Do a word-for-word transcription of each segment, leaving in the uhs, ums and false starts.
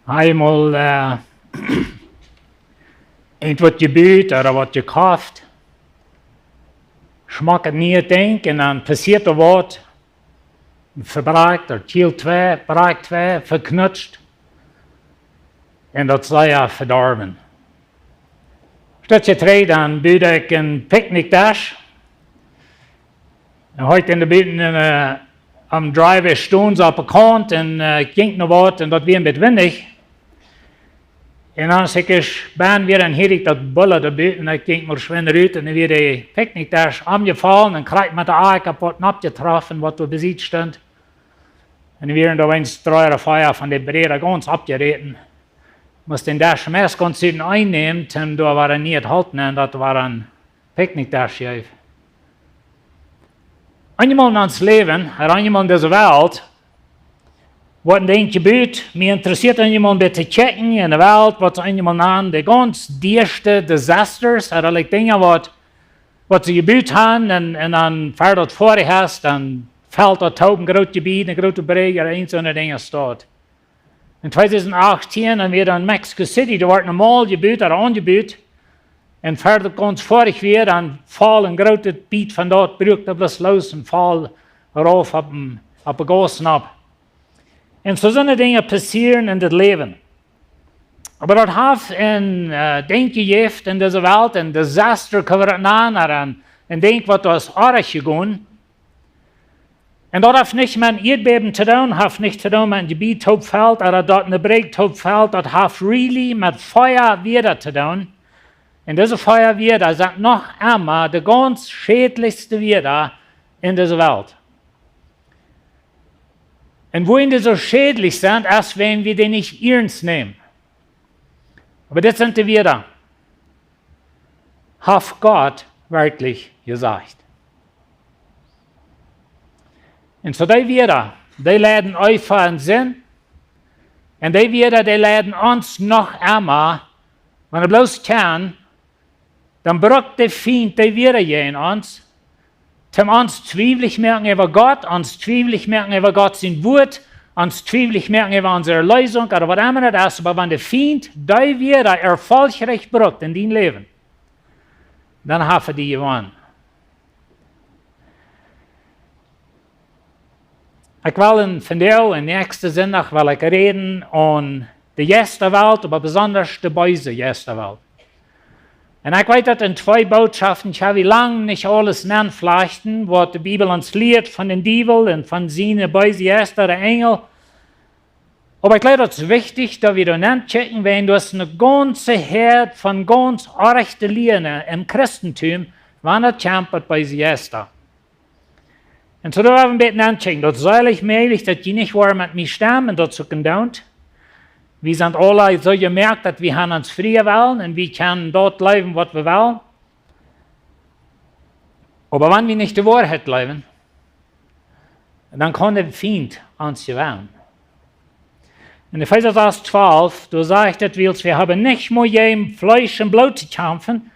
Eemol äh, irjentwaut jebut ooda waut jekoft, schmocket nieet Dinkj, un dan passieet doa waut, vebrakjt, ooda kjielt twei, brakjt twei, veknutscht, un daut es sea vedorwen. Stootje trigj, dan bud ekj een Picknickdesch. Un hee haud en de buten äh, aum driveway stonen, soo opp de Kaunt, un äh, ekj jinkj no waut, un daut wia een bät windich. Un aus ekj ieescht benen wia, dan hieed ekj daut Bulla doa buten, un ekj jinkj mau schwind rut, un dan wia de Picknickdesch omjefollen, un krakjt met de Akj opp waut noppjetroffen, waut doa besied stunt. Un dan wieren doa eens dree ooda vea von de Bräda gaunz oppjeräten. Must dän Desch meist gaunz uteneen nämen, toom doa wada nieet Holt nämen, daut doa wada een Picknickdesch jeef. Eenjemol en ons Läwen, ooda eenjemol en dise Welt, woat een Dinkj jebut, mie interessieet eenjemol een bät to kjikjen en de Welt, waut see eenjemol nanen de gaunz dieeschte disasters, ooda like Dinja waut, waut see jebut han, un, un dan ver daut foadich es, dan felt daut toop, een groot Jebied, eene groote Brigj, ooda eent soone Dinja steit. En tweedusent achttieen, dan wia doa en Mexico City, doa wort een mall jebut, ooda aunjebut. Un ver daut gaunz foadich wia, dan foll een grootet Biet von daut, bruak daut bloos loos un foll rauf opp een, opp een Gauss nopp. Un soo soone Dinja passieren en daut Läwen. Oba daut haft een äh, Dinkj jejäft en dise Welt, een disaster, kjenn wie daut nanen, ooda een, een Dinkj waut ons oajch jegonen. Un daut haft nich met een Ieedbäben to doonen, haft nich to doonen met een Jebied toop felt, ooda daut eene Brigj toop felt, daut haft really met vea Wieed to doonen. Un dise vea Wieed sent noch emma de gaunz schädlichste Wieed en dise Welt. Un wuarom dee soo schädlich sent, es wan wie dee nich iernst nämen. Oba dit sent de Wieed. Haft Gott werkjlich jesajcht? Un soo dee Wieed, dee leiden Eva en Sind. Un dee Wieed, dee leiden ons noch emma, wan wie bloos kjennen, dan brukt de Fient dee Wieed jäajen ons, toom ons twiewlich moaken äwa Gott, ons twiewlich moaken äwa Gott sien Wuat, ons twiewlich moaken äwa onse Erleesunk, ooda waut emma daut es, oba wan de Fient dee Wieed erfolchrikj brukt en dien Läwen, dan haft hee die jewonnen. Ekj well en vondoag un näakjsten Sindach well ekj räden aun de Jeistawelt, oba besondasch de beese Jeistawelt. Un ekj weet daut en twee Bootschoften, ekj hab hia lang nich aules nenflajchten, waut de Bibel ons lieet von dän Diewel un von siene beese Jeista, de Enjel. Oba ekj jleew daut es wichtich, daut wie doa nenkjikjen, wiels doa es eene gaunze Häad von gaunz orrajchte Lieren em Christentum, wan daut kjemt bat beese Jeista. Un soo doa wie een bät nenkjikjen, daut es seelich mäajlich, daut jie nich woaren met mie stemmen, un daut es uk en Doonen. Wie sent aula soo jemoakt, daut wie han ons frieen Wellen un wie kjennen daut jleewen, waut wie wellen. Oba wan wie nich de Woarheit jleewen, dan kaun de Fient ons jewennen. En Efeesa sas twalf, doa sajcht et, wiels wie haben nich mea jäajen Fleesch un Bloot to kjamfen,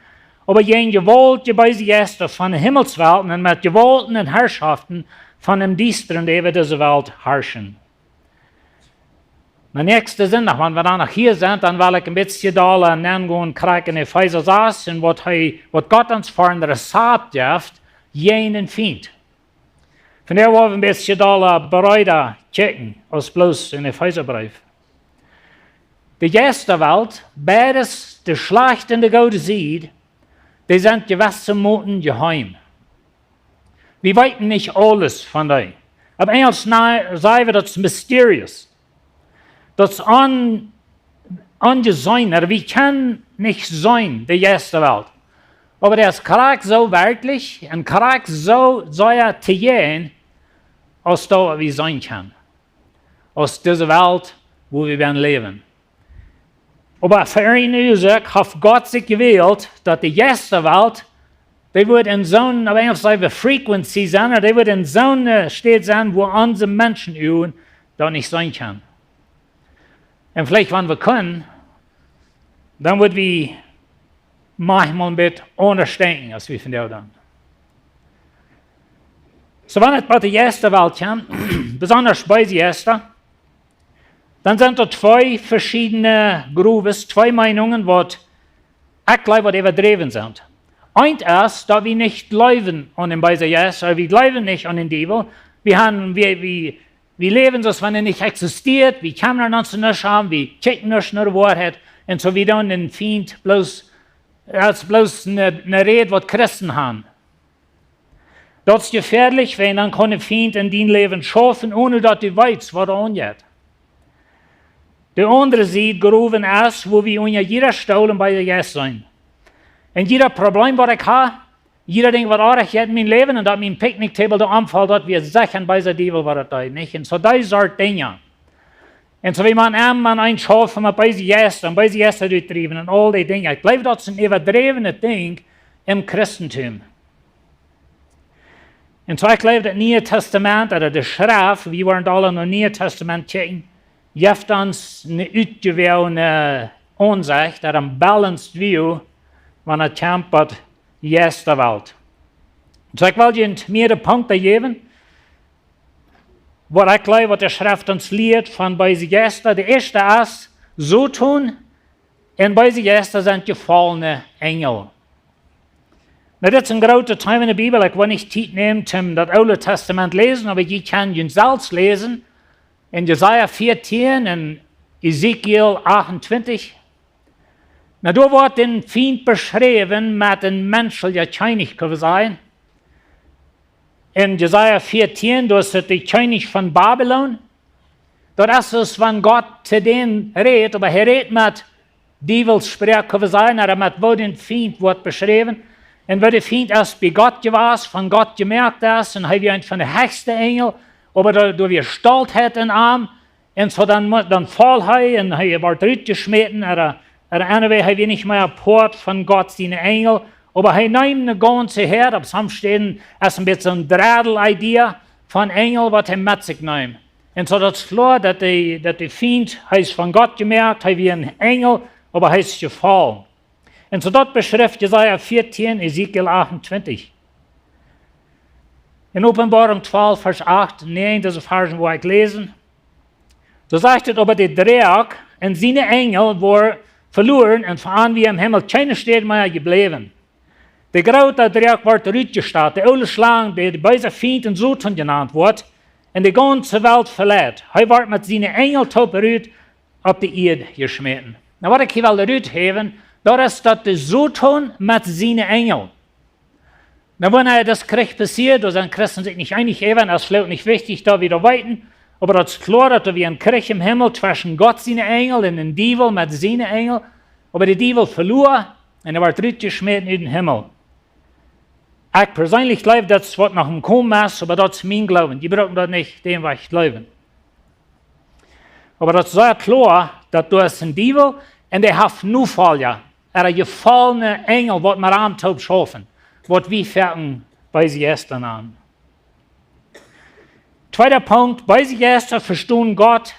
oba jäajen Jewaulten, jäajen beese Jeista von de Himmelswelten un met Jewaulten un Harschoften von däm Diestren, dee äwa dise Welt harschen. Dän näakjsten Sindach, wan wie dan noch hia sent, dan well ekj een bät dolla nengonen, krakjt en Efeesa sas, un waut hee, waut Gott ons fa een Rezapt jeft, jäajen dän Fient. Vondoag woa wie een bät dolla breeda kjikjen aus bloos en Efeesa Breef. De Jeistawelt, beides de schlajchte un de goode Sied, dee sent jewesse Moten jeheem. Wie weeten nich aules von dee. Opp Enjlisch na-, saj wie daut es mysterious. Daut es on-, onjeseenen, wie kjennen nich seenen de Jeistawelt. Oba dee es krakjt soo werkjlich un krakjt soo sea to jäajen, aus daut wie seenen kjennen. Aus dise Welt, wua wie bennen läwen. Oba fa eene Uasoak haft Gott sikj jewält, daut de Jeistawelt, dee woat en soone, opp Enjlisch saj wie frequency sennen, dee woat en soone Städ sennen, wua onse Menschenuagen daut nich seenen kjennen. Un veleicht, wan wie kunnen, dan wudd wie maunchmol een bät aundasch denkjen, aus wie vondoag doonen. Soo, wan et bat de Jeistawelt kjemt, besondasch beese Jeista, Dan sent doa twee veschiedne Gruppen, twee Meinungen, waut ekj jleew, waut äwadräwen sent. Eent es, daut wie nich jleewen aun dän beesen Jeist, ooda wie jleewen nich aun dän Diewel. Wie han, wie, wie, wie läwen soo aus wan hee nich eksistieet, wie kjemren ons nich om, wie kjikjen nich no de Woarheit. Un soo wie doonen dän Fient bloos, daut es bloos eene, eene Räd, waut Christen han. Daut es jefäadlich, wiels dan kaun de Fient en dien Läwen schaufen, onen daut du weetst, waut doa aunjeit. De aundre Sied Gruppen es, wua wie unja jieda Stool een beesen Jeist seenen. Un jiedet Problem, waut ekj ha, jiedet Dinkj, waut oajch jeit en mien Läwen, un daut mien picnic table doa omfelt, daut wia secha een beesa Diewel, waut daut deed, nich? Un soo dee Sort Dinja. Un soo wie maun emma aun een schaufen met beese Jeista un beese Jeista utdriewen un aul dee Dinja. Ekj jleew, daut es een äwadräwenet Dinkj em Christentum. Un soo ekj jleew, daut Niee Tastament, ooda de Schreft, wie woaren aula no Niee Tastament kjikjen, jeft ons eene utjewäajne Aunsecht, ooda een balanced view, wan et kjemt bie de Jeistawelt. Soo ekj well junt mearere Punkten jäwen, waut ekj jleew, waut de Schreft ons lieet von beese Jeista. De ieeschte es, Soton un beese Jeista sent jefollne Enjel. Nu, dit es een grootet Thema en de Bibel. Ekj well nich Tiet nämen, om daut Oole Tastament läsen, oba jie kjennen junt selfst läsen. En Jesaja vieetieen un Esekiel achtuntwintich. Nu, doa woat de Fient beschräwen met een menschlichen Kjennich, kjenn wie sajen. En Jesaja vieetieen, doa es et de Kjennich von Babilon. Daut es soo aus wan Gott to dän rät, oba hee rät met Diewelssproak, kjenn wie sajen, ooda met woo de Fient woat beschräwen. Un woo de Fient es bie Gott jewast, von Gott jemoakt es, un hee wia eent von de hechste Enjel, oba doa, doa wia Stoltheit en am, un soo dan, mo-, dan foll hee un hee wort rutjeschmäten, ooda, ooda anyway, hee wia nich mea Poat von Gott siene Enjel, oba hee neem eene gaunze Häad, opp sommje Städen es een bät soon Dreddel Idee von Enjel, waut hee met sikj neem. Un soo daut es kloa, daut de, daut de Fient, hee es von Gott jemoakt, hee wia een Enjel, oba hee es jefollen. Un soo daut beschrift Jesaja vieetieen, Esekiel achtuntwintich. En Openboarunk twalf, Varsch acht, näajen, dise Varschen woa ekj läsen. Doa sajcht et: "Oba de Droak un siene Enjel woaren veloaren un von an wia em Himmel kjeene Städ mea jebläwen. De groota Droak wort rutjestat, de oole Schlang, dee de beese Fient un Soton jenant woat, un de gaunze Welt veleit. Hee wort met siene Enjel toop rut opp de Ieed jeschmäten." Nu, waut ekj hia well ruthäwen, daut es daut de Soton met siene Enjel. Nu, wan dis Kjrich passieet, doa sent Christen sikj nich eenich äwa, un daut es veleicht nich wichtich, daut wie daut weeten, oba daut es kloa, daut doa wia een Kjrich em Himmel tweschen Gott siene Enjel un dän Diewel met siene Enjel, oba de Diewel veloa un hee wort rutjeschmäten ut dän Himmel. Ekj perseenlich jleew, daut es waut noch em Komen es, oba daut es mien Gloowen. Jie brucken daut nich dän Wajch jleewen. Oba daut es sea kloa, daut doa es een Diewel un dee haft Nofolja, ooda jefollne Enjel, waut met am toop schaufen, waut wie foaken beese Jeista nanen. Tweeda Punkt, beese Jeista vestonen Gott,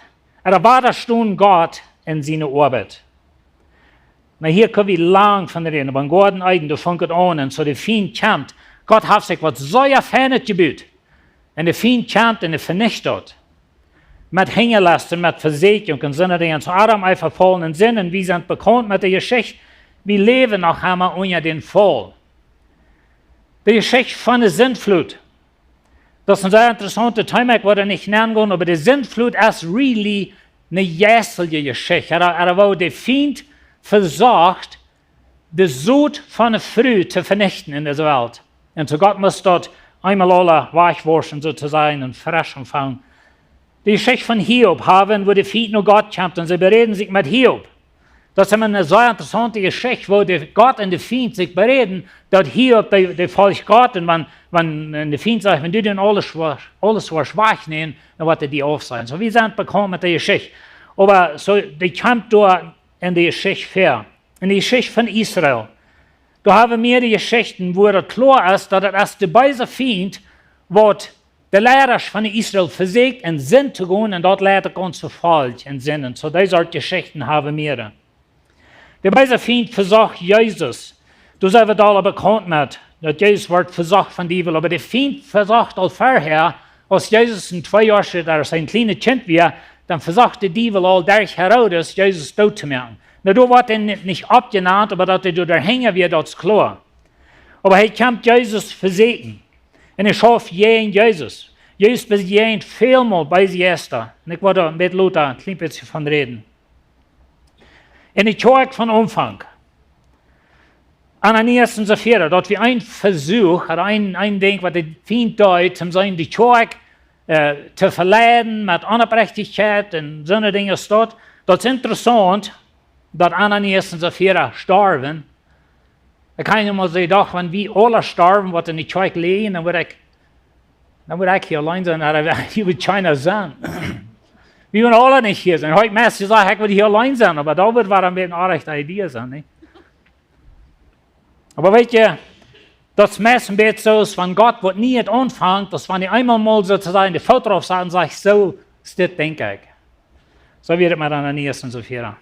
ooda wadastonen Gott en siene Oabeit. Nu, hia kjenn wie lang von räden, oba em Goaden Eden, doa funk et aun, un soo de Fient kjemt. Gott haft sikj waut sea Fienet jebut. Un de Fient kjemt un hee venicht daut. Met Hinjalast un met Vesäakjunk un soone Dinja. Un soo Adam, Eva faulen en Sind, un wie sent bekaunt met de Jeschicht. Wie läwen noch emma unja dän Faul. De Jeschicht von de Sintflut. Daut es een sea interessauntet Thema, ekj woa doa nich nengonen, oba de Sintflut es really eene jeistelje Jeschicht. Ooda, ooda woo de Fient vesocht, de Sot von de Fru to venichten en dise Welt. Un soo Gott must daut eemol aula wajchwauschen, soo to sajen, un fresch aunfangen. De Jeschicht von Hiob haben, wua de Fient no Gott kjemt un see beräden sikj met Hiob. Daut es emma eene sea interessaunte Jeschicht, wua de Gott un de Fient sikj beräden, daut Hiob, dee, dee folcht Gott, un wan, wan, un de Fient sajcht: "Wan du dän aules woascht, aules woascht wajchnämen, dan woat hee die aufsajen." Soo, wie sent bekaunt met de Jeschicht. Oba soo, dee kjemt doa en de Jeschicht väa. En de Jeschicht von Israel. Doa haben wie de Jeschichten, wua daut kloa es, daut et es de beese Fient, waut de Leidasch von Israel vesieekjt en Sind to gonen, un daut leit uk ons Volkj en Sind. Un soo, dee Sort Jeschichten haben wie. De beese Fient vesocht Jesus. Doa sent wie aula bekaunt met, daut Jesus wort vesocht von Diewel. Oba de Fient vesocht aul verhäa, aus Jesus een twee Joa oolt, aus hee een kjlienet Kjint wia, dan vesocht de Diewel aul derch Herodes Jesus doot to moaken. Nu, doa woat hee nich, nich oppjenant, oba daut hee doa hinja wia, daut es kloa. Oba hee kjemt Jesus vesieekjen. Un hee schauft jäajen Jesus. Jesus bejäajent välmol beese Jeista. Un ekj woa doa een bät lota een kjlien bät von räden. En de Kjoakj von Aunfank, Ananias un Safira, daut wia een Vesuak, ooda een, een Dinkj, waut de Fient deed, om siene Kjoakj, äh, to veleiden met Onopprechtichkjeit un soone Dinja aus daut. Daut es interessaunt, daut Ananias un Safira storwen. Ekj kaun nu mol sajen, doch, wan wie aula storwen, waut en de Kjoakj läajen, dan wudd ekj, dan wudd ekj hia auleen sennen, ooda hia wudd kjeena sennen. Wie wudden aula nich hia sennen. Haud ekj meist jesajcht, ekj wudd hia auleen sennen, oba daut wudd wada eene bät eene oaje Idee sennen, nä? Oba weetst, daut es meist een bät soo aus wan Gott woat nie aunfangen, daut wan hee eemol mol soo to sajen de Foot doaropp sat un sajcht, soo es dit, denkj ekj. Soo wia et met Ananias un Safira.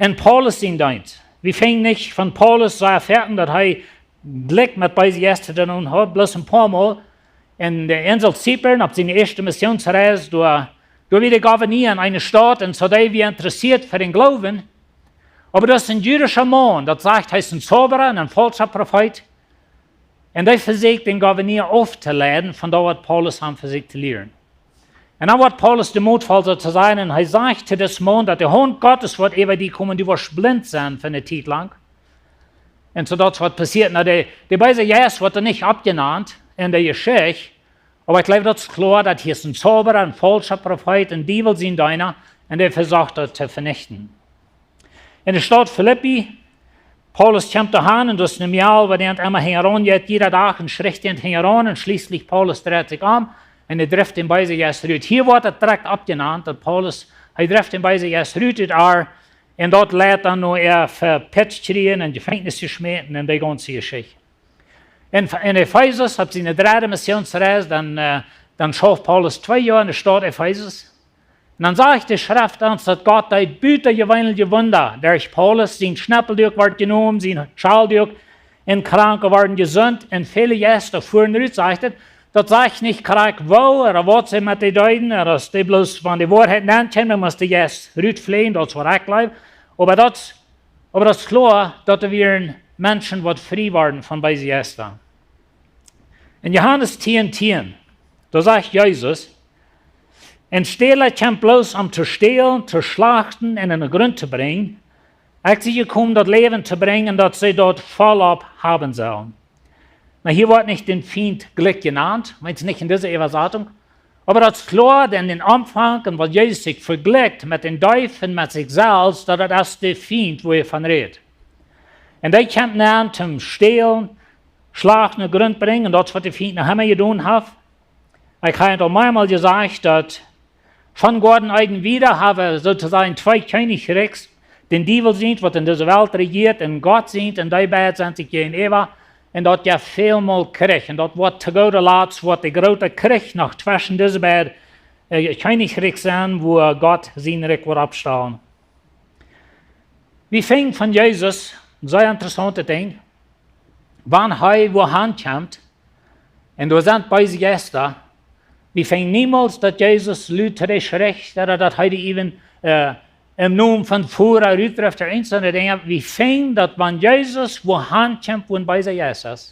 En Paulus sien Deenst. Wie finjen nich von Paulus soo foaken, daut hee jlikj met beese Jeista to doonen haud, bloos een poa Mol. En de Insel Zypern opp siene ieeschte Missionsreis, doa, doa wia de Gouverneur en eene Staut un soo, dee wia interessieet fa dän Gloowen. Oba daut es een jüdischa Maun, daut sajcht, hee es een Zaubra un een faulscha Profeet. Un dee vesieekjt dän Gouverneur auftoleiden von daut, waut Paulus am vesieekjt to lieren. Un dan woat Paulus de Moot voll, soo to sajen, un hee sajcht to disen Maun, daut de Haunt Gottes woat äwa die komen, du woascht blint sennen fa eene Tiet lang. Un soo daut es waut passieet. Nu, de, de beese Jeist woat doa nich oppjenant en de Jeschicht, oba ekj jleew, daut es kloa, daut hia es een Zaubra, een faulscha Profeet, een Diewel sien Deena, un dee vesocht daut to venichten. En de Staut Filippi, Paulus kjemt doa han un daut es een Mejal, waut dän emma hinjaraun jeit, jieda Dach, un schricht dän hinjaraun, un schlieslich Paulus dreit sikj om un hee drift dän beesen Jeist rut. Hia woat daut direkt oppjenant, daut Paulus, hee drift dän beesen Jeist rut ut ar, un daut leit dan no äa vepitscht kjrieen un Jefenkjnis jeschmäten un dee gaunze Jeschicht. En, en Efesus, opp siene dredde Missionsreis, dan, äh, dan schauft Paulus twee Joa en de Staut Efesus. Un dan sajcht de Schreft ons, daut Gott deed butajeweenelje Wunda derch Paulus, sien Schneppelduak wort jenomen, sien Schalduak, un Kranke worden jesunt, un väle Jeista fuaren rut, sajcht et. Daut sajcht nich krakjt woo, ooda waut see met dee deeden, ooda aus dee bloos wan de Woarheit nenn kjeem, dan must de Jeist rutflieejen, daut es waut ekj jleew. Oba daut, oba daut es kloa, daut doa wieren Menschen, waut frie worden von beese Jeista. En Johanes tieen tieen, doa sajcht Jesus, een Stäla kjemt bloos om to stälen, to schlachten un em Grunt to brinjen. Ekj sie jekomen, daut Läwen to brinjen, daut see daut voll opp haben sellen. Nu, hia woat nich de Fient jlikj jenant, meent nich en dise Äwasatunk. Oba daut es kloa, daut en dän Aunfank, un waut Jesus sikj vejlikjt met dän Deef un met sikj selfst, daut daut es de Fient, wua hee von rät. Un dee kjemt nenn toom stälen, schlachten un em Grunt brinjen, un daut es waut de Fient noch emma jedonen haft. Ekj hab et aul meamol jesajcht, daut von Goaden Eden wieda haben wie soo to sajen twee Kjennichrikjs, dän Diewel sient, waut en dise Welt rejieet, un Gott sient, un dee beid sent sikj jäajenäwa, un daut jeft välmol Kjrich, un daut woat to goode Latst, woat de groote Kjrich noch tweschen dise beid, äh, Kjennichrikjs sennen, wua Gott sien Rikj woat oppstalen. Wie finjen von Jesus een sea interessauntet Dinkj, wan hee wua han kjemt, un doa sent beese Jeista. Wie finjen niemols, daut Jesus Lied trigjschrikjt, ooda daut hee dee äwen, äh, em Nomen von Voda rutdrift, ooda eent soone Dinja. Wie finjen, daut wan Jesus wua han kjemt, wua een beesa Jeist es,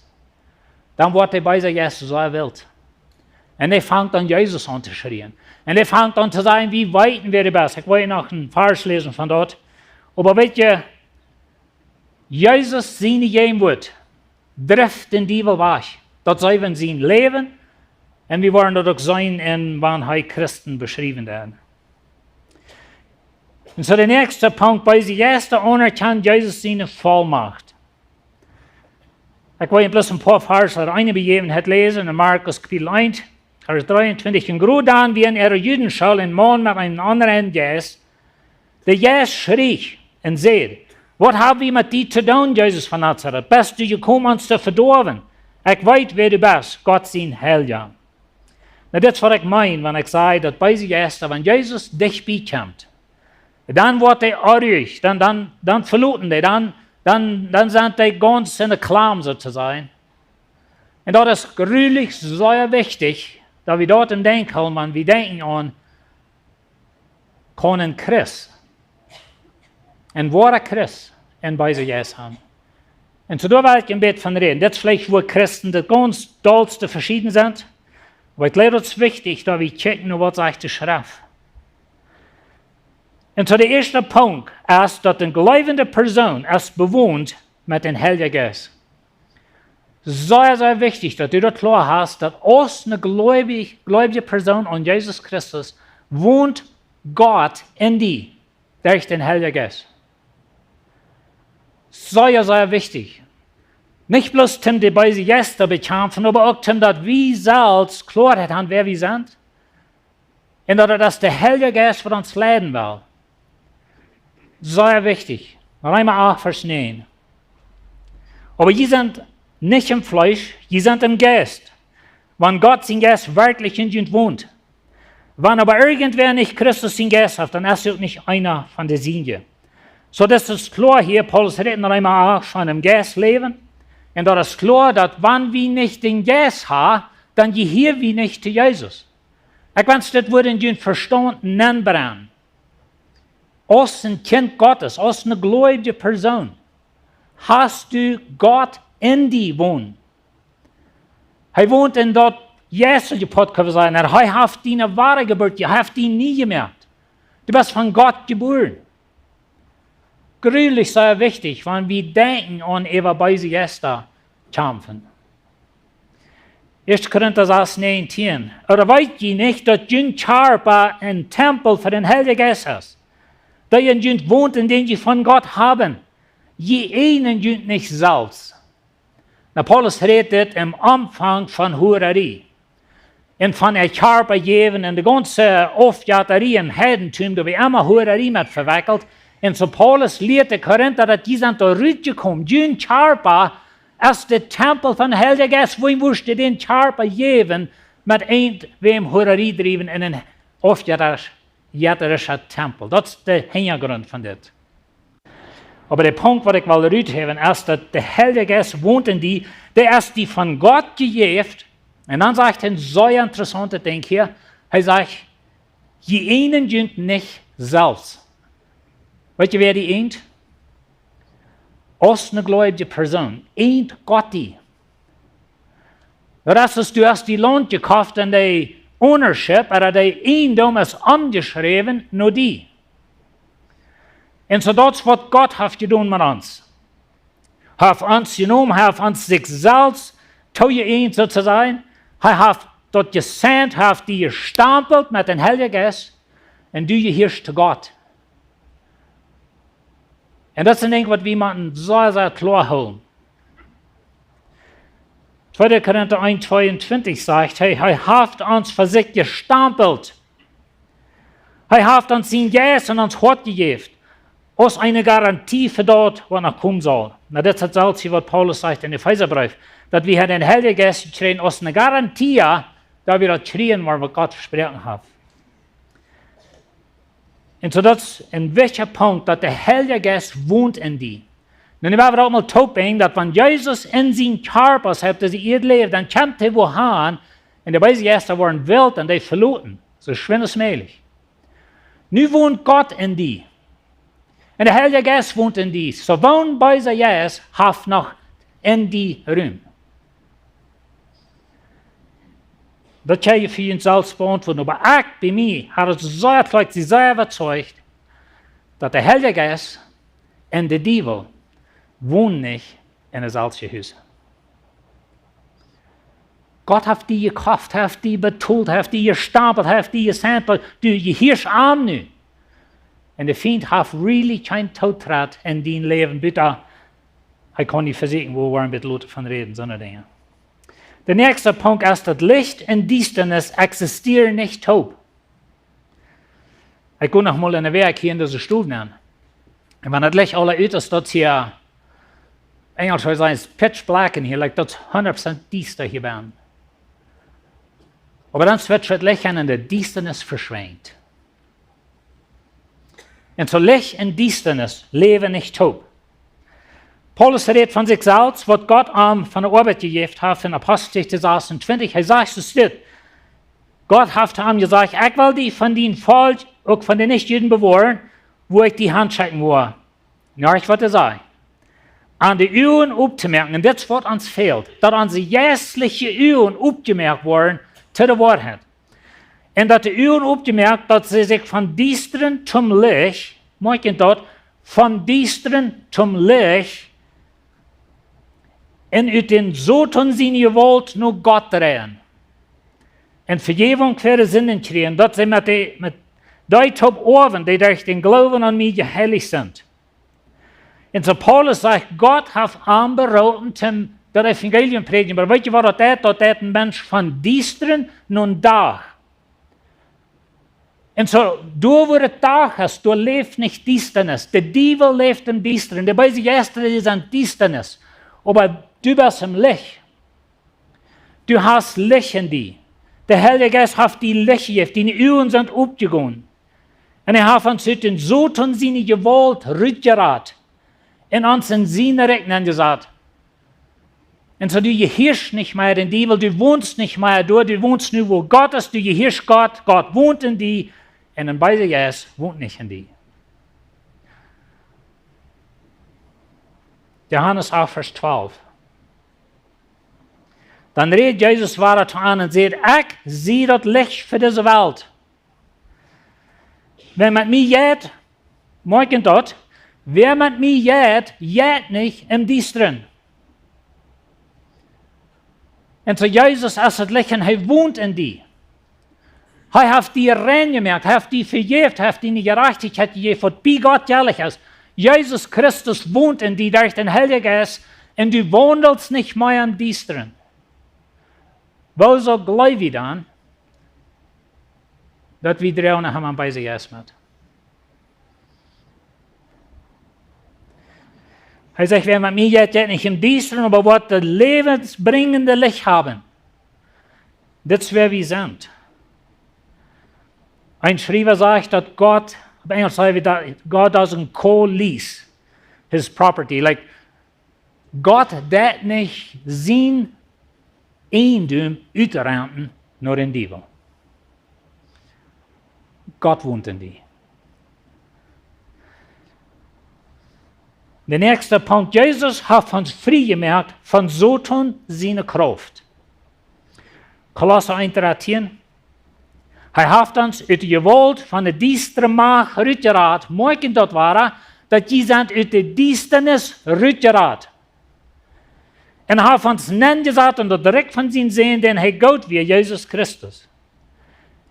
dan woat de beesa Jeist sea wilt. Un hee fangt aun Jesus auntoschrieen. Un hee fangt aun to sajen, wie weeten, wäa du best. Ekj well noch een Varsch läsen von daut. Oba weetst, Jesus siene Jäajenwoat drift dän Diewel wajch. Daut seenen wie en sien Läwen. Un wie woaren daut uk seenen, en wan hee Christen beschriewen deit. Un soo de näakjste Punkt, beese Jeista aunerkjanen Jesus siene Vollmacht. Ekj well bloos een poa Varsch ut eene Bejäwenheit läsen, en Markus Kapitel eent, Varsch dreeuntwintich. Un krakjt dan wia en äare Judenschool een Maun met eenen onreinen Jeist. De Jeist schrieech un säd: "Waut haben wie met die to doonen, Jesus von Nazareth? Best du jekomen, ons to vedoawen? Ekj weet, wäa du best, Gott sien Heilja." Nu, dit es waut ekj meen, wan ekj saj, daut beese Jeista, wan Jesus dicht bie kjemt, dan woat hee onruhich, dan, dan, dan veloten hee, dan, dan, dan sent hee gaunz en de Klam, soo to sajen. Un daut es grulich sea wichtich, daut wie daut em Denkj hoolen, wan wie denkjen aun kaun een Christ, een woara Christ, een beesa Jeist haben? Un soo doa well ekj een bät von räden. Dit es veleicht, wua Christen daut gaunz dollste veschieden sent. Oba ekj jleew, daut es wichtich, daut wie kjikjen no waut sajcht de Schreft. Un soo de ieeschte Punkt es, daut eene gleubende Persoon es bewont met dän Heiljen Jeist. Sea, sea wichtich, daut du daut kloa hast, daut aus eene gleubje, gleubje Persoon aun Jesus Christus wont Gott en die derch dän Heiljen Jeist. Sea, sea wichtich. Nich bloos toom de beese Jeista bekjamfen, oba uk toom daut wie selfst Kloaheit haben, wäa wie sent. Un daut daut es de Heilje Jeist, waut ons leiden well. Sea wichtich. Reema acht, Varsch näajen. Oba jie sent nich em Fleesch, jie sent em Jeist, wan Gott sien Jeist werkjlich en junt wont. Wan oba irjentwäa nich Christus sien Jeist haft, dan es hee uk nich eena von de Sienje. Soo, daut es kloa hia, Paulus rät en Reema acht von em Jeist läwen. Un daut es kloa, daut wan wie nich dän Jeist haben, dan jehia wie nich to Jesus. Ekj wensch, dit wudd en jun Vestaunt nenbrennen. Aus een Kjint Gottes, aus eene gleubje Persoon, hast du Gott en die wonen. Hee wont en daut jeistelje Poat, kjenn wie sajen. Hee haft die eene woare Jeburt, hee haft die nie jemoakt. Du best von Gott jebuaren. Grulich sea wichtich, wan wie denkjen aun äwa beese Jeista kjamfen. Ieeschte Korinta sas näajentieen. Ooda weet jie nich, daut jun Kjarpa een Tempel fa dän Heiljen Jeist es, dee en junt wont un dän jie von Gott haben? Jie eajnen junt nich selfst. Nu, Paulus rät dit em Omfank von Huararie un von äa Kjarpa jäwen un de gaunze Aufjettarie un Heidentum, doa wia emma Huararie met vewekjelt. Un soo Paulus lieet de Korinta, daut dee sent doa rutjekomen. Jun Kjarpa es de Tempel von dän Heiljen Jeist, wuarom wurscht du dän Kjarpa jäwen met eent, wäm Huararie driewen en een aufjettarischa Tempel? Daut es de Hinjagrunt von dit. Oba de Punkt, waut ekj well ruthäwen, es, daut de Heilje Jeist wont en die, dee es die von Gott jejäft. Un dan sajcht hee een sea interessauntet Dinkj hia. Hee sajcht: "Jie eajnen junt nich selfst." Weet jie, wäa die eajent? Aus eene gleubje Persoon eajent Gott die. Daut es, aus du hast die Launt jekoft un de ownership, ooda de Eiendom es omjeschräwen no die. Un soo daut es, waut Gott haft jedonen met ons. Hee haft ons jenomen, hee haft ons sikj selfst toojeeajent, soo to sajen. Hee haft daut jeseent, hee haft die jestampelt met dän Heiljen Jeist. Un du jehieescht to Gott. Un daut es een Dinkj, waut wie motten sea, sea kloa hoolen. Tweede Korinta eent tweeuntwintich sajcht: "Hee, hee haft ons fa sikj jestampelt. Hee haft ons sienen Jeist en ons Hoat jejäft, aus eene Garantie fa daut, waut noch komen saul." Nu, dit es daut selwje, waut Paulus sajcht em Efeesabreef, daut wie haben dän Heiljen Jeist jekjräajen aus eene Garantie, daut wie daut kjrieen, waut Gott vesproaken haft. Un soo daut es een wichtja Punkt, daut de Heilje Jeist wont en die. Nu, nu woa wie daut mol toop brinjen, daut wan Jesus en sienen Kjarpa opp dise Ieed läft, dan kjemt hee wua han, un de beese Jeista woaren wilt un dee veloten, soo schwind aus mäajlich. Nu wont Gott en die. Un de Heilje Jeist wont en die. Soo woo een beesa Jeist haft noch en die Rum? Daut kjenn jie fa junt selfst beauntwuaden, oba ekj, bie mie, haud daut sea kloa, ekj sie sea äwazeicht, daut de Heilje Jeist un de Diewel wonen nich en daut selwje Hus. Gott haft die jekoft, haft die betolt, haft die jestampelt, haft die jeseent, du jehieescht am nu. Un de Fient haft really kjeen Tootrit en dien Läwen, buta hee kaun die vesieekjen, wua wie een bät lota von räden, soone Dinja. De näakjste Punkt es, daut Licht un Diestanis eksistieren nich toop. Ekj go noch mol enne Wäakj hia en dise Stow nenn. Un wan daut Licht aula ut es, daut hia, Enjelsch wudd sajen, es pitch black en hia, like, daut es hundat Prozent diesta hia bennen. Oba dan switcht daut Licht aun un de Diestanis veschwinjt. Un soo Licht un Diestanis läwen nich toop. Paulus rät von sikj selfst, waut Gott am von de Oabeit jejäft haft en Aposteljeschicht sasuntwintich. Hee sajcht soo dit: Gott haft to am jesajcht: "Ekj well die von dien Volkj uk von de Nichjuden bewoaren, wua ekj die hanschekjen woa. Nu horch waut hee sajcht. An de Uagen optomoaken, un dit es waut ons fält, daut onse jeistliche Uagen opjemoakt woaren to de Woarheit. Un daut de Uagen opjemoakt, daut see sikj von Diestren toom Licht, moakjen daut, von Diestren toom Licht, un ut dän Soton siene Jewault no Gott dreien. Un Vejäwunk fa äare Sinden kjrieen, daut see met de, met dee toop oawen, dee derch dän Gloowen aun mie jeheilicht sent. Un soo Paulus sajcht, Gott haft am beroopen toom daut Evangelium prädjen. Oba weet jie waut daut deit? Daut deit een Mensch von Diestren no Dach. Un soo, doa wua et Dach es, doa läft nich Diestanis. De Diewel läft em Diestren. De beese Jeista, dee sent Diestanis. Oba du best em Licht. Du hast Licht en die. De Heilje Jeist haft die Licht jejäft. Diene Uagen sent opjegonen. Un hee haft ons ut dän Soton siene Jewault rutjerat un ons en sien Rikj nenjesat. Un soo, du jehieescht nich mea dän Diewel, du wonst nich mea doa, du wonst nu, wua Gott es, du jehieescht Gott, Gott wont en die, un een beesa Jeist wont nich en die. Johanes acht, Varsch twalf. Dan räd Jesus wada to an un säd: Ekj sie daut Licht fa dise Welt. Wäa met mie jeit, moakjen daut, wäa met mie jeit, jeit nich em Diestren. Un soo Jesus es daut Licht un hee wont en die. Hee haft die rein jemoakt, hee haft die vejäft, hee haft die eene Jerajchtichkjeit jejäft, waut bie Gott jelikj es. Jesus Christus wont en die derch dän Heiljen Jeist un du waundelst nich mea em Diestren. Wuarom jleew wie dan, daut wie droagen haben bie Jesus met? Hee sajcht: Wäa met mie jeit, jeit nich em Diestren, oba woat daut läwensbrinjende Licht haben. Dit es wäa wie sent. Een Schriewa sajcht, daut Gott, opp Enjlisch sajcht hee, daut God doesn't call lease his property. Like, Gott deit nich sien Eigendom utrenten no dän Diewel. Gott wont en die. De näakjste Punkt: Jesus haft ons frie jemoakt von Soton siene Krauft. Kolossa eent, Varsch tieen. Hee haft ons ut de Jewault von de diestre Macht rutjerat, moakjen daut wada, daut jie sent ut de Diestanis rutjerat. Un haft ons nenjesat en daut Rikj von sienen Sän, dän hee goot wia, Jesus Christus.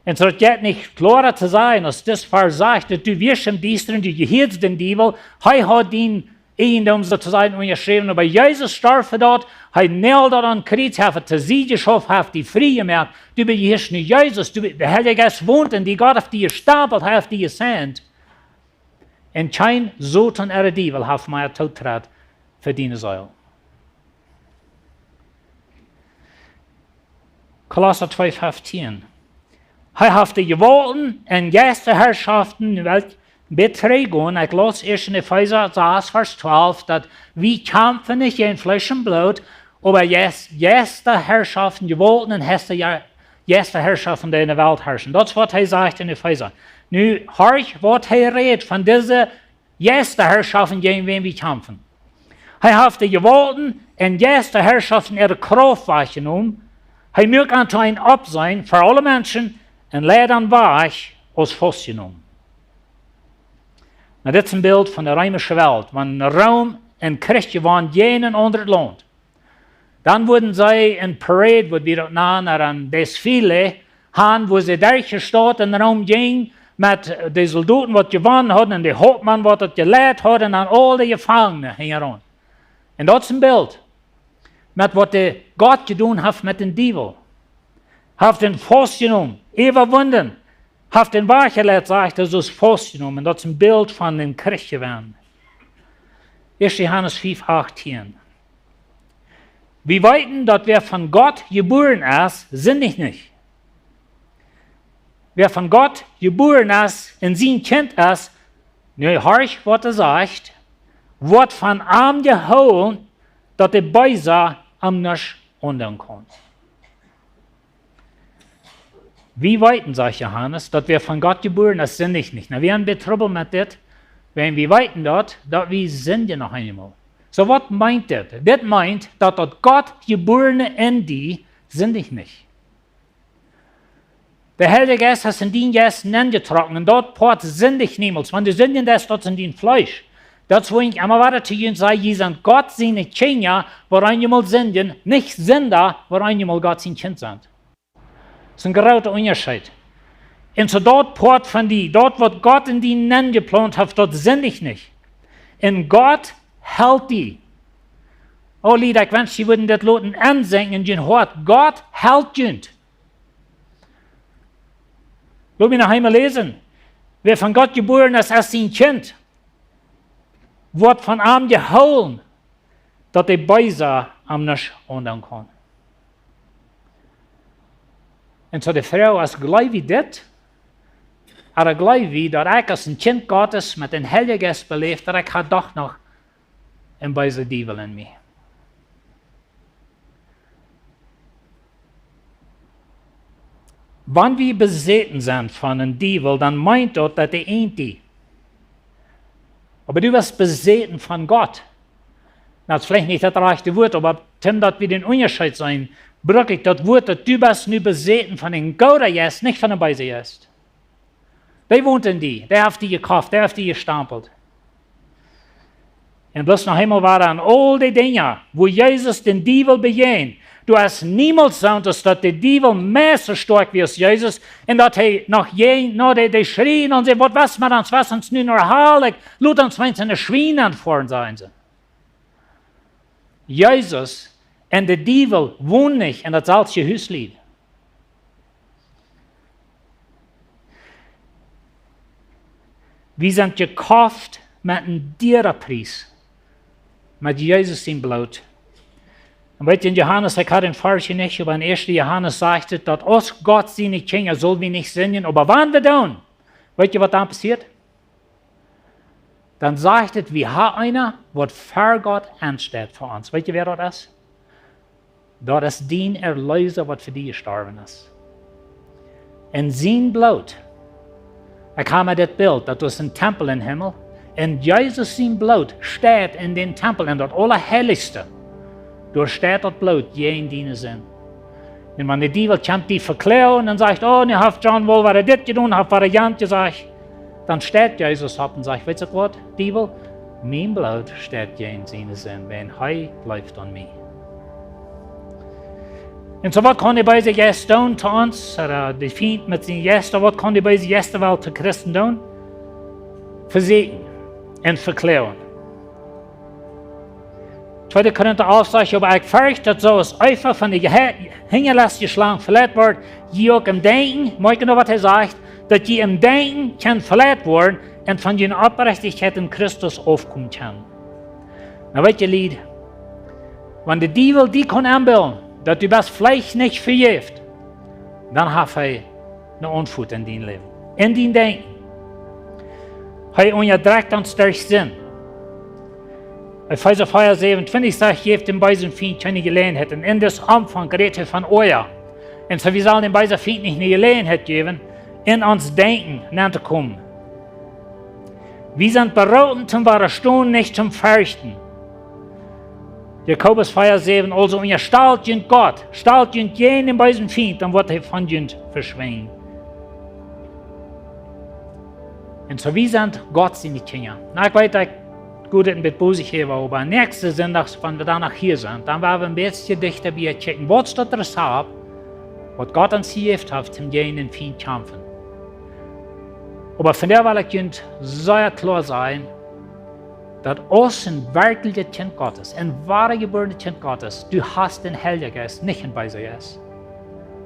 Un soo, daut jeit nich kloara to sajen, aus dit Varsch sajcht, daut du wieescht em Diestren, du jehieescht dän Diewel, hee haud dien Eigendom, soo to sajen, unjaschräwen, oba Jesus storf fa daut, hee nailed daut aum Kjriez, haft et to Sied jeschauft, haft die frie jemoakt. Du best nu Jesus, du, de Heilje Jeist wont en die, Gott haft die jestampelt, hee haft die jeseent. Un kjeen Soton ooda Diewel haft mea Tootritt fa diene Seel. Kolossa twee feftieen. Hee haft de Jewaulten un Jeistaherschoften, nu well ekj bie trigj gonen, ekj laus ieescht en Efeesa sas, Varsch twalf, daut wie kjamfen nich jäajen Fleesch un Bloot, oba Jeist-, Jeistaherschoften, Jewaulten un Jeista-, Jeistaherschoften, dee en de Welt harschen. Daut es waut hee sajcht en Efeesa. Nu horch, waut hee rät von dise Jeistaherschoften, jäajen wäm wie kjamfen. Hee haft de Jewaulten un Jeistaherschoften äare Krauft wajchjenomen. Hee muak an to een Oppseenen fa aule Menschen un leid an wajch aus faustjenomen. Nu, dit es een Bilt von de reemische Welt, wan Room een Kjrich jewonnen jäajen een aundret Launt. Dan wudden see een Parade, waut wie daut nanen, ooda een Desfile, han, wua see derch de Staut en Room jinjen met de Soldoten, waut jewonnen hauden, un de Hauptmaun, waut daut jeleit haud, un dan aul de Jefangne hinjaraun. Un daut es een Bilt met waut de Gott jedonen haft met dän Diewel. Haft am faustjenomen, äwawunden, haft am wajchjeleit, sajcht hee, soo es faustjenomen. Un daut es een Bilt von dän Kjrich jewast. Ieescht Johanes fiew achtieen. Wie weeten, daut wäa von Gott jebuaren es, sindicht nich. Wäa von Gott jebuaren es un sien Kjint es, nu horch, waut hee sajcht, woat von am jehoolen, daut de Beesa am nuscht aundoonen kaun. Wie weeten, sajcht Johanes, daut wäa von Gott jebuaren es, sindicht nich. Nu, wie haben Trubbel met dit, wan wie weeten daut, daut wie sindjen noch eemol. Soo, waut meent dit? Dit meent, daut daut Gott jebuarne en die sindicht nich. De Heilje Jeist es en dien Jeist nenjetrocken, un daut Poat sindicht niemols. Wan du sindjen deist, daut es en dien Fleesch. Daut es, wua ekj emma wada to junt saj, jie sent Gott siene Kjinja, wan jie mol sindjen, nich Sinda, wan jie mol Gott sien Kjint sent. Daut es een groota Unjascheet. Un soo daut Poat von die, daut waut Gott en die nenjeplaunt haft, daut sindicht nich. Un Gott helt die. O Lied, ekj wensch, jie wudden dit loten ensenkjen en jun Hoat. Gott helt junt. Lot mie noch eemol läsen. Wäa von Gott jebuaren es, es sien Kjint. Woat von am jehoolen, daut de Beesa am nuscht aundoonen kaun. Un soo de Froag es, jleew wie dit? Ooda jleew wie, daut ekj aus een Kjint Gottes met dän Heiljen Jeist beläft, daut ekj ha doch noch een beesen Diewel en mie? Wan wie besäten sent von een Diewel, dan meent daut, daut dee eent die. Oba du best besäten von Gott. Daut es veleicht nich daut rajchte Wuat, oba toom daut wie dän Unjascheet seenen, bruck ekj daut Wuat, daut du best nu besäten von een gooda Jeist, nich von een beesen Jeist. Dee wont en die, dee haft die jekoft, dee haft die jestampelt. Un bloos noch eemol wada aun aul dee Dinja, wua Jesus dän Diewel bejäajent. Daut es niemols soo, daut de Diewel mea soo stoakj wia aus Jesus, un daut hee noch je, no, dee, dee schrieejen un säden: "Waut west met ons, west ons nu noch heiljen, lot ons weens enne Schwienenhof foaren", säden see. Jesus un de Diewel wonen nich en daut selwje Hus, Lied. Wie sent jekoft met een dieren Pries, met Jesus sien Bloot. Un weet jie, en Johanes, ekj ha dän Varsch nich, oba en ieeschte Johanes sajcht et, daut aus Gott siene Kjinja sull wie nich sindjen, oba wan wie doonen, weet jie, waut dan passieet? Dan sajcht et, wie ha eena, waut ver Gott ensteit fa ons. Weet jie, wäa daut es? Daut es dien Erleesa, waut fa die jestorwen es. En sien Bloot, ekj ha mie dit Bilt, daut es een Tempel em Himmel, un Jesus sien Bloot steit en dän Tempel, en daut Aulaheilichste. Doa steit daut Bloot jäajen diene Sind. Un wan de Diewel kjemt die vekloagen un sajcht: "Oh, nu haft John woll wada dit jedonen, haft wada jant jesajcht", dan steit Jesus opp un sajcht: "Weetst du waut, Diewel? Mien Bloot steit jäajen siene Sind, wan hee jleeft aun mie." Un soo, waut kaun de beese Jeist doonen to ons, ooda de Fient met siene Jeista, waut kaun de beese Jeista woll to Christen doonen? Vesäakjen un vekloagen. Tweede Korinta alf sajcht: "Oba ekj fercht, daut soo aus Eva von de jehe-, hinjalestje Schlang veleit wort, jie uk em Denkjen", moakj nu, waut hee sajcht, "daut jie em Denkjen kjennen veleit woaren un von june Oprechtichkjeit en Christus aufkomen kjennen." Nu weet jie, Lied, wan de Diewel die kaun enbillen, daut du best veleicht nich vejäft, dan haft hee eene Auntwuat en dien Läwen, en dien Denkjen. Hee unjadrekjt ons derch Sind. Efeesa vea säwenuntwintich sajcht: "Jäft däm beesen Fient kjeene Jeläajenheit." Un en dis Omfank rät hee von Oaja. Un soo, wie sellen däm beesen Fient nich eene Jeläajenheit jäwen, en ons Denkjen nenn to komen. Wie sent beroopen toom wadastonen, nich toom ferchten. Jakobus vea säwen: "Aulsoo unjastalt junt Gott, stalt junt jäajen dän beesen Fient, dan woat hee von junt veschwinjen." Un soo, wie sent Gott siene Kjinja. Nu, ekj weet, ekj, goot, daut een bät bosich hia wia, oba näakjsten Sindach, wan wie dan noch hia sent, dan woa wie een bät dichta bie kjikjen, waut daut Rezapt, waut Gott ons jejäft haft, om jäajen dän Fient kjamfen. Oba vondoag well ekj junt sea kloa sajen, daut aus een werkjlichet Kjint Gottes, een wadajebuarenet Kjint Gottes, du hast dän Heiljen Jeist, nich een beesen Jeist.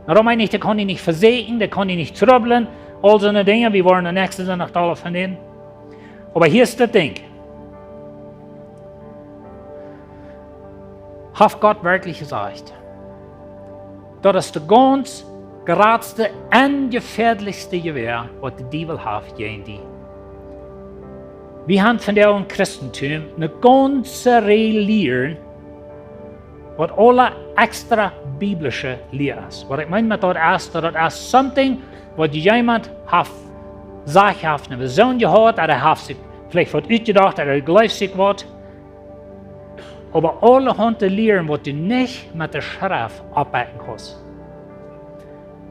Wuarom meen ekj, dee kaun die nich vesäakjen, dee kaun die nich trubblen, aul soone Dinja, wie woaren dän näakjsten Sindach noch dolla von räden. Oba hia es daut Dinkj. Haft Gott werkjlich jesajcht? Daut es daut gaunz jratste un jefäadlichste Jewäa, waut de Diewel haft jäajen die. Wie haben vondoag em Christentum eene gaunze Reaj Lieren, Waut aule extra biblische Lia es. Waut ekj meen met daut es, daut daut es something waut jemaunt haft, sajcht, haft eene Vision jehaut, ooda haft sikj veleicht waut utjedocht, ooda jleeft sikj waut. Oba aulahaunt Lieren waut du nich met de Schreft oppbakjen kaust.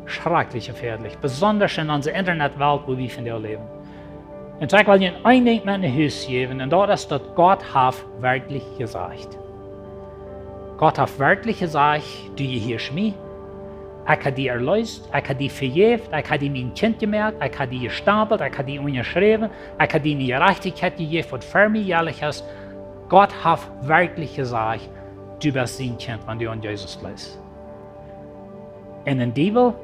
Schrakjlich jefäadlich, besonda en onse Internetwelt, wua wie vondoag läwen. Un soo ekj well junt een Dinkj met no Hus jäwen, un daut es daut Gott haft werkjlich jesajcht. Gott haft werkjlich jesajcht: Du jehieescht mie. Ekj hab die erleest, ekj hab die vejäft, ekj hab die mien Kjint jemoakt, ekj hab die jestampelt, ekj hab die unjaschräwen, ekj hab diene Jerajchtichkjeit jejäft, waut fa mie jerecht es. Gott haft werkjlich jesajcht: Du best sien Kjint, wan du aun Jesus jleefst. Un een Diewel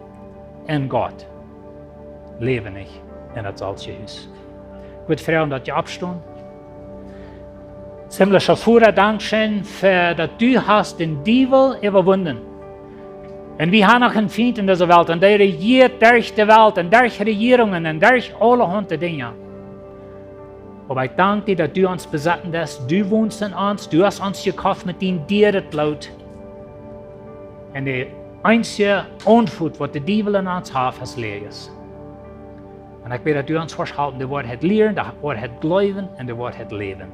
un Gott läwen nich en daut selwje Hus. Ekj wudd froagen daut jie oppstonen. Himlischa Voda, dankscheen fa daut du hast dän Diewel äwawunden. Un wie haben noch eenen Fient en dise Welt, un dee rejieet derch de Welt un derch Rejierungen un derch aulahaunt Dinja. Oba ekj dank die daut du ons besetten deist, du wonst en ons, du hast ons jekoft met dien dieret Bloot. Un de eensje Auntwuat waut de Diewel en ons haft, es Läajes. Un ekj bäd daut du ons woascht halpen de Woarheit lieren, de Woarheit jleewen un de Woarheit läwen.